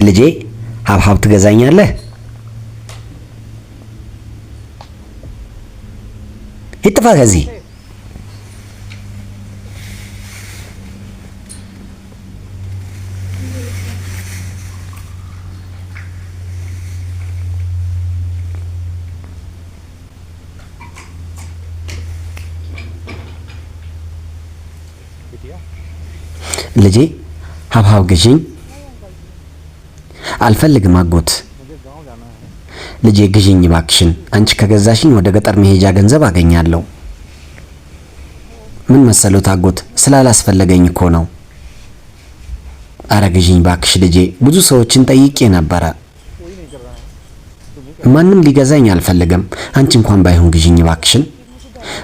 ልጄ ሀብሀብ ትገዛኛለህ? ይጥፋ ከዚህ። ልጄ ሀብሀብ ግዢኝ። አልፈልግም አጎት። ልጄ ግዢኝ እባክሽን። አንቺ ከገዛሽኝ ወደ ገጠር መሄጃ ገንዘብ አገኛለሁ። ምን መሰሎት አጎት፣ ስላላስፈለገኝ እኮ ነው። አረ ግዢኝ ባክሽ ልጄ። ብዙ ሰዎችን ጠይቄ ነበረ፣ ማንም ሊገዛኝ አልፈለገም። አንቺ እንኳን ባይሆን ግዢኝ እባክሽን።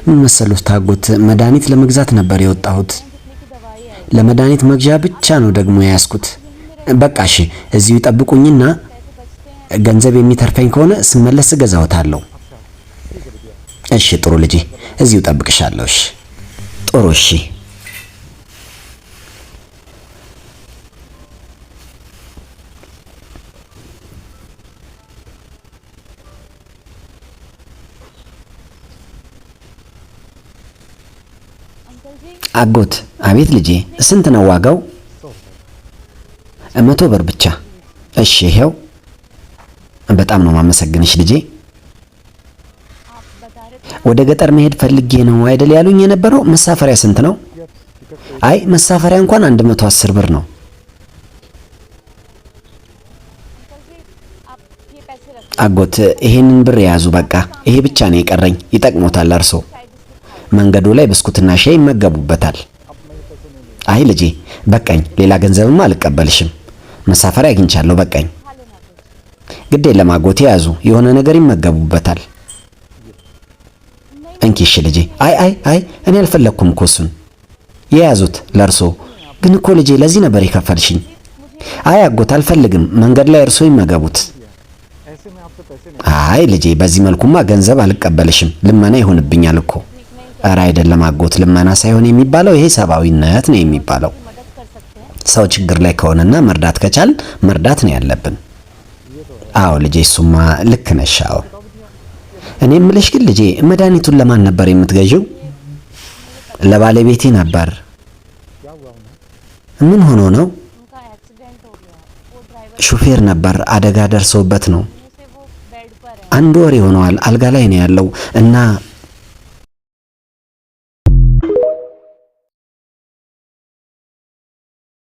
ምን መሰሎት አጎት፣ መድኃኒት ለመግዛት ነበር የወጣሁት። ለመድኃኒት መግዣ ብቻ ነው ደግሞ የያዝኩት። በቃ እሺ፣ እዚሁ ይጠብቁኝና ገንዘብ የሚተርፈኝ ከሆነ ስመለስ እገዛዎታለሁ። እሺ ጥሩ ልጄ፣ እዚሁ እጠብቅሻለሁ። እሺ ጥሩ እሺ። አጎት። አቤት ልጄ። ስንት ነው ዋጋው? 100 ብር ብቻ። እሺ ይሄው። በጣም ነው ማመሰግንሽ ልጄ። ወደ ገጠር መሄድ ፈልጌ ነው አይደል ያሉኝ የነበረው? መሳፈሪያ ስንት ነው? አይ መሳፈሪያ እንኳን 110 ብር ነው። አጎት ይሄንን ብር የያዙ። በቃ ይሄ ብቻ ነው የቀረኝ። ይጠቅሞታል እርሶ። መንገዱ ላይ ብስኩትና ሻይ ይመገቡበታል። አይ ልጄ በቃኝ፣ ሌላ ገንዘብማ አልቀበልሽም። መሳፈሪያ አግኝቻለሁ፣ በቃኝ። ግድ የለም አጎቴ ያዙ፣ የሆነ ነገር ይመገቡበታል። እንኪ እሺ ልጄ። አይ አይ አይ እኔ አልፈለግኩም እኮ እሱን የያዙት ለእርሶ። ግን እኮ ልጄ ለዚህ ነበር የከፈልሽኝ። አይ አጎት አልፈልግም፣ መንገድ ላይ እርሶ ይመገቡት። አይ ልጄ በዚህ መልኩማ ገንዘብ አልቀበልሽም፣ ልመና ይሆንብኛል እኮ። እረ አይደለም አጎት፣ ልመና ሳይሆን የሚባለው ይሄ ሰብአዊነት ነው የሚባለው። ሰው ችግር ላይ ከሆነና መርዳት ከቻል መርዳት ነው ያለብን። አዎ ልጄ እሱማ ልክ ነሽ። አዎ እኔ እምልሽ ግን ልጄ መድኃኒቱን ለማን ነበር የምትገዢው? ለባለቤቴ ነበር። ምን ሆኖ ነው? ሹፌር ነበር፣ አደጋ ደርሶበት ነው። አንድ ወር ይሆነዋል። አልጋ ላይ ነው ያለው እና